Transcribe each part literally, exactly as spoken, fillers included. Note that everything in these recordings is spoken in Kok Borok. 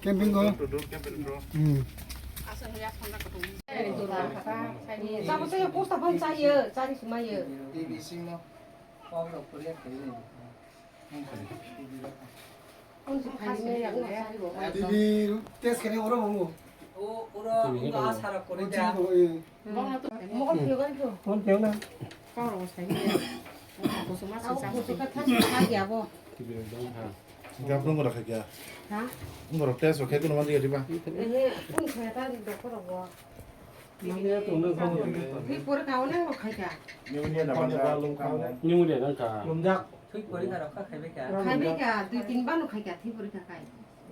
Camping go. Hmm. Bibi test kene oro bongo. O oro asara kore da. Phone phe na. Gabung ora khaikya. Ha? Ngoro test o khaikya no mandi riba. Ehe, phone khe ta doctor ro. Thwi porikha onek no khaikha. Pneumonia na bang. Pneumonia nang kha. Lumjak. Thwi porikha rok kha khaibai kha. Khaibai kha, dui tin bar no khaikha, thwi porikha khai.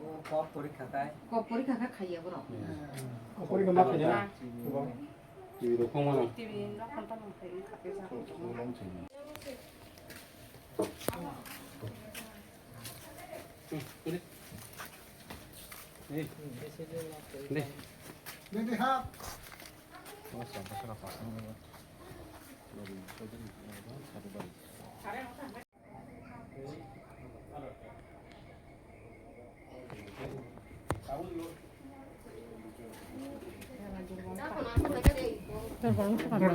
O, kok porikha khai. Kok porikha kha khaiya borok. Kok porikha ma khaina. T V rok phone mano. T V rok phone mano khai.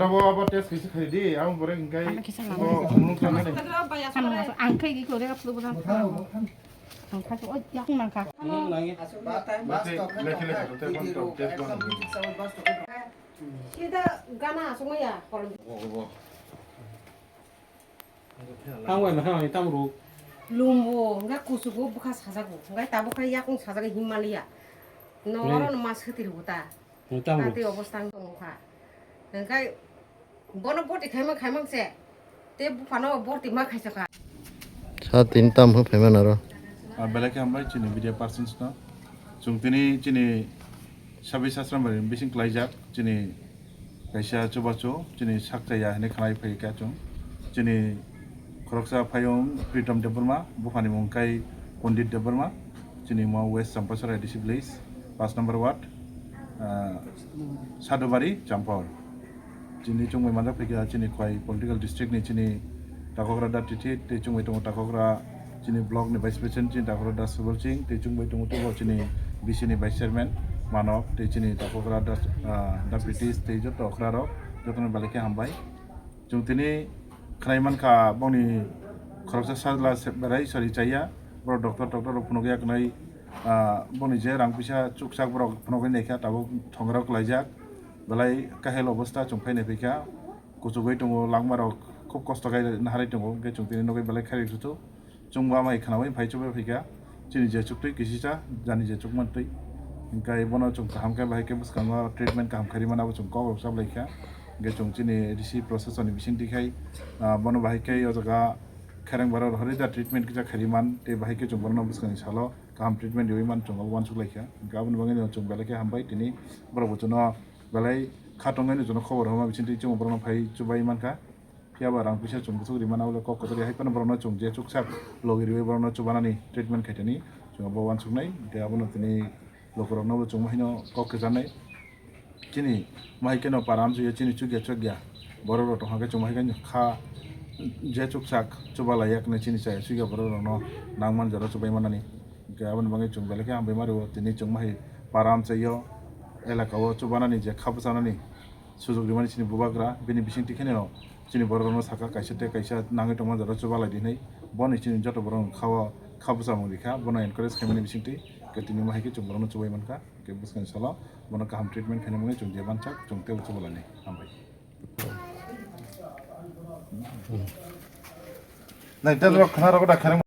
Abo abo test kisi khai di, ang borek engkai. Ano kisa lama. Bo mulung tanani. Ano ang kai gi kore aplu bukan. Ang kai oh yang nangka. Lekhe lekhe test ban. Sida gana asuk maya. Bo bo. Ang bai maha ni tam ru. Lumbu, hingke kuchugo bwkha sajago, hingke tabuk khe yakung sajago Himalaya. No oro no ma swtwi rwgo ta. Ni tam ru. Tei obostha wng tongkha. Hingke bono boti khaima khaimang se. Te buphano boti ma khaisakha. Sa tin tam hwn phaimani aro. Ah, belai khe hambai chini media persons no. Chwng tini chini Sabi Sasrambari bising klaijak chini kaisa chubachu chini sakchaya hinwi khnai phaikha chwng. Chini khoroksa phayung Pritom Debbarma, buphani mung khai Pondit Debbarma, chini mo West Champasara A D C village, paanch number ward, ah, Sadubari, Champawar. Chini chwngbai manjak phaikha chini Khwai political district ni chini Takhokra Da Tithit, tei chwngbai tongo Takhokra chini block ni vice president chini Takhokra Da Subal Singh, tei chwngbai tongo teibo chini B C ni vice chairman Manok, tei chini Takhokra Da, ah, Da Pritish, tei joto okra rok, jotono belai khe hambai. Chwng tini khnai mankha bongni khoroksa sajla se-, berai sari chaya, borok doctor, doctor rok phunukya kwnai, ah, bongni je rang puisa chukchak borok phunukgwi naikha, tabuk thongrok klaijak, belai kahel obostha chwng phai nai phaikha. Kuchugwi tongo, langmarok khub kosto khe naharwi tongo, hwnkhe chwng tini nugwi belai khairok suthu. Chwngbo amai khnaui phai chubai phaikha, chini je chuktwi kisisa, jani je chukmantwi. Hwnkhe bono chwng kaham khe bahai khe bwskango treatment kaham khairwi mano, abo chwng kok rok chaplaikha. Hwnkhe chwng chini A D C process ni bisingtwi khai, ah, bono bahai khe o jaga khereng bara rohorwi da treatment kisa khairwi man, tei bahai khe chwng bono bwskangni salo kaham treatment riui man chwng abo uansuk laikha. Hwnkhe aboni bagwino chwng belai khe hambai tini borok bo chwngno belai kha tongnaino chwngno khobor rwma bisingtwi chwngbo borokno phai chubai mankha. Phiya ba rang puisa chwng bwswk rimani abo le kok kwchari hai phano borokno chwng je chuksak logi riui borokno chubanani treatment khaitani chwng abo uansuknai. Hwnkhe abono tini lukurokno bo chwng haino kok kwcharnai. Chini mahai kheno para amchoi chini chukya chukya borok rok tongkha khe chwng hai khe kha je chuksak chubalai yak hinwi chini chaya chukya borok rokno nangman jora chubai manani. Hwnkhe aboni bagwi chwng belai khe hambai ma rwo tini chwng mahai para amchaio elaka o chubanani je kha bwchanani sujuk rimani chini bubagra bini bisingtwi kheno chini borok rokno saka kaisa tei kaisa nangwi tongma jora chubalai di hinwi bono chini joto borok kha o kha bwchamung rikha bono encourage khaimani bisingtwi hwnkhe tini mahai khe chwng borokno chubai mankha. Hwnkhe bwskangni salo bono kaham treatment khaina bagwi chwng je mansak chwng teibo chubalani hambai. Nai tei borok khna rok da khereng.